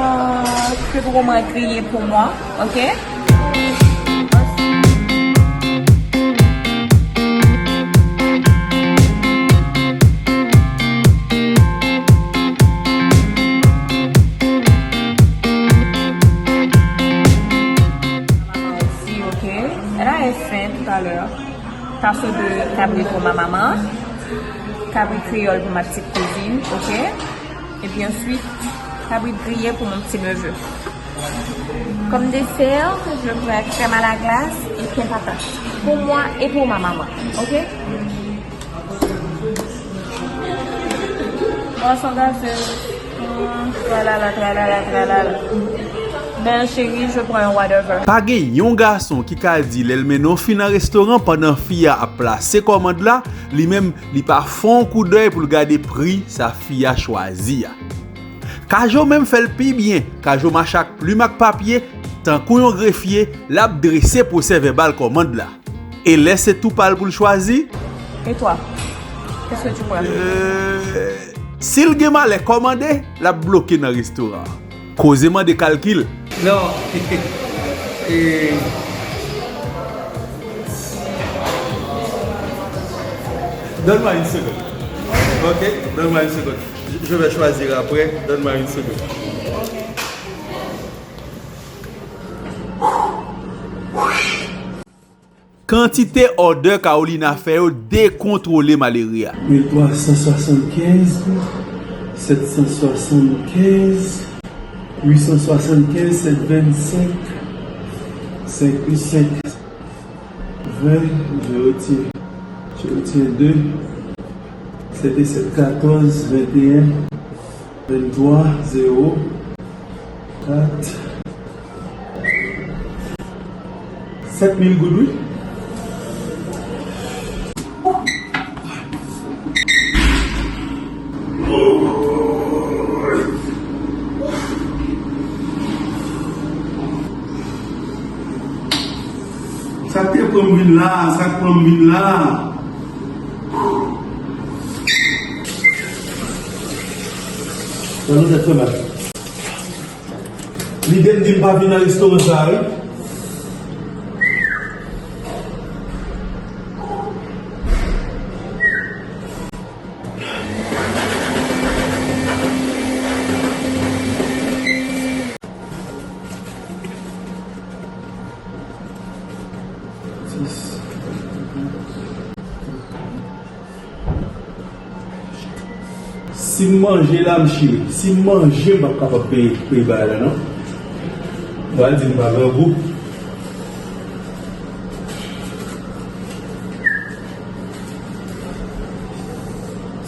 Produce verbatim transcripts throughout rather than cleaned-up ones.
Euh, tu peux vraiment crier pour moi, ok? Maman aussi, ok? Elle a faim tout à l'heure. Tasso de kabrit pour ma maman. Kabrit créole pour ma petite cousine, ok? Et puis ensuite, kabrit grillé pour mon petit neveu. Comme dessert, je ferai crème à la glace et pain patate. Pour moi et pour ma maman, ok? Boisson gazeuse. Hmm, tralala, tralala, tralala. Ben, chérie, je prends un whatever. Pa gen yon gason ki ka di lè l mennen yon fi nan restoran pandan fi a ap plase kòmand la, li menm, li pa fè yon koudèy pou l gade pri sa fi a chwazi a. Kajo menm fè l pi byen, Kajo mache ak plim ak papye, tankou yon grefye, l ap drese pwosè vèbal kòmand la. E lè se tou pa l pou l chwazi? Et toi? Qu'est-ce que tu prends? Euh, si l gen malè kòmande, l ap bloke nan restoran an. Koze mande kalkil. Non. Eh, donne-moi une seconde. Ok, donne-moi une seconde. Je, je vais choisir après. Donne-moi une seconde. Kantite òdè Carolina fè yo dekontwole malere a. Mil twa san swasannkenz, sèt san swasannkenz, uit san swasannkenz, sèt vennsenk, senk uit senk, ven, je retiens, je retiens deux, sèt et sèt katòz, venteyen. Venntwa, zewo, kat, sèt mil goud, wi. Sa k te pran m vin la, sa k pran m vin la. Nan nou tèt fè mal. Lide m di m pa vin nan restoran sa a, wi. Si m manje la, m chire. Si m manje, m p ap kapab peye, peye bagay la, non. M pral di m pa grangou.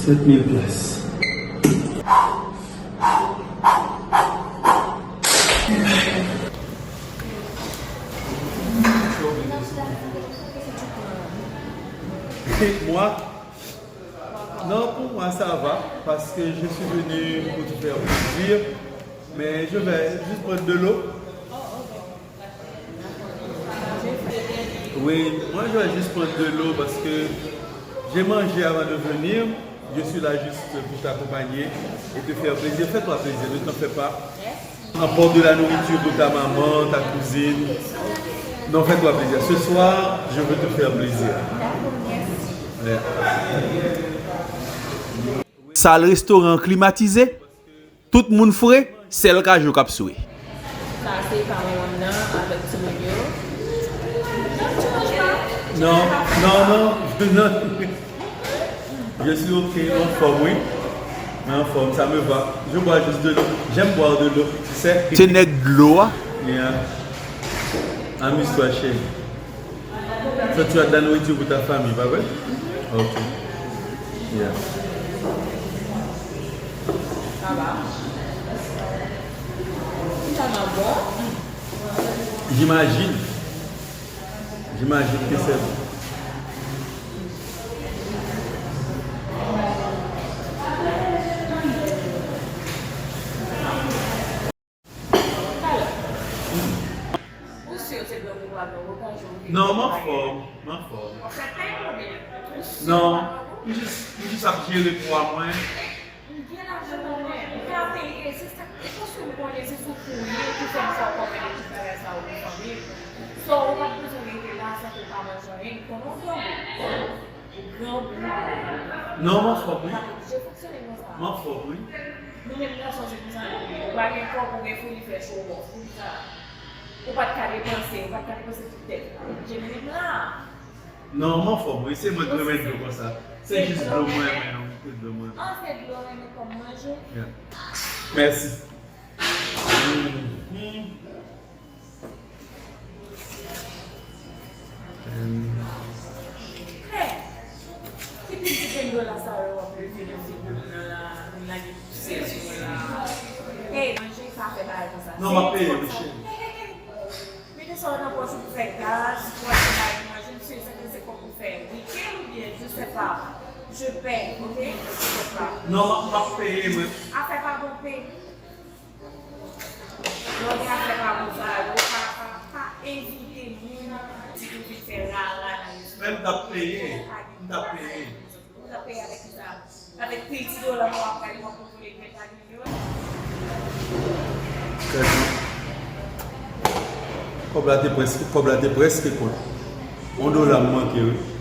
Sèt mil pyès. Moi, non, pour moi, ça va, parce que je suis venu pour te faire plaisir, mais je vais juste prendre de l'eau. Oui, moi, je vais juste prendre de l'eau parce que j'ai mangé avant de venir. Je suis là juste pour t'accompagner et te faire plaisir. Fais-toi plaisir, ne t'en fais pas. Emporte de la nourriture pour ta maman, ta cousine. Non, fais-toi plaisir. Ce soir, je veux te faire plaisir. D'accord, merci. Ouais. Sal restoran an klimatize, tout moun fre, sèl Kajo k ap swe. Sa se pa yon nan avèk timoun yo. Non, non, non, non. Je suis ok, en forme, oui. Mais en forme, ça me va. Je bois juste de l'eau. J'aime boire de l'eau, tu sais. Se nèg dlo a. Yeah. Amuse-toi, chérie. So, tu as de la nourriture pour ta famille, pas vrai? Ok. Yeah. Ça va? Tèlman bon. J'imagine. J'imagine que c'est bon. Ou si se bon pou w ap nan wokan jodi? Non, m anfòm, m anfòm. Ou sèten oubyen? Non, m jis, m jis ap jere pwa mwen. M gen lajan nan men m, m ka peye, se sa k, e konsa m Konnen se sou kou ye ki fè m fè w kòmande tout bagay sa yo pou fanmi m. So, ou pa t bezwen rete la san ke w pa manje anyen, m konnen w grangou. Ou grangou. Non, m anfòm, wi. Ou pa t oblije fonksyone konsa. M anfòm, wi. Nou menm nan chanje konsa nou ye. Ou pa gen kòb, ou gen founi fè show off. Poukisa? Ou pa t ka depanse, ou pa t ka depanse tout tèt la. Jemini m la. Non, m anfòm, wi. Se mwen ki renmen dlo konsa. Se jis dlo mwen renmen, non, se dlo mwen renmen. Ah, se dlo renmen kòm manje? Yeah. Mèsi. Mhm. Hey, ki pil ti pen dola sa yo w ap leve nan figi moun nan la, moun la gen pousè sou mwen la. Hey, manje pa fè bagay konsa. Non, m ap peye, wi, cheri. Mete sa w nan pòch ou pou fè gaz, pou achte bagay pou manje, m sezi sa se kòb pou fè weekend oubyen je sais pas. Je paie, ok? Se kòb la. Non, m ap, m ap peye, mwen. Afè pa bon, peye. Lè w gen afè pa bon sa yo, pa, pa, pa envite moun, di pou vin fè rara nan restoran. Men m t ap peye, m t ap peye. Ou t ap peye avèk kisa? Avèk pil ti dola w ap pale, w ap kontwole trant milyon? Kòb la te prèske, kòb la te prèske kont. Yon dola m manke, wi.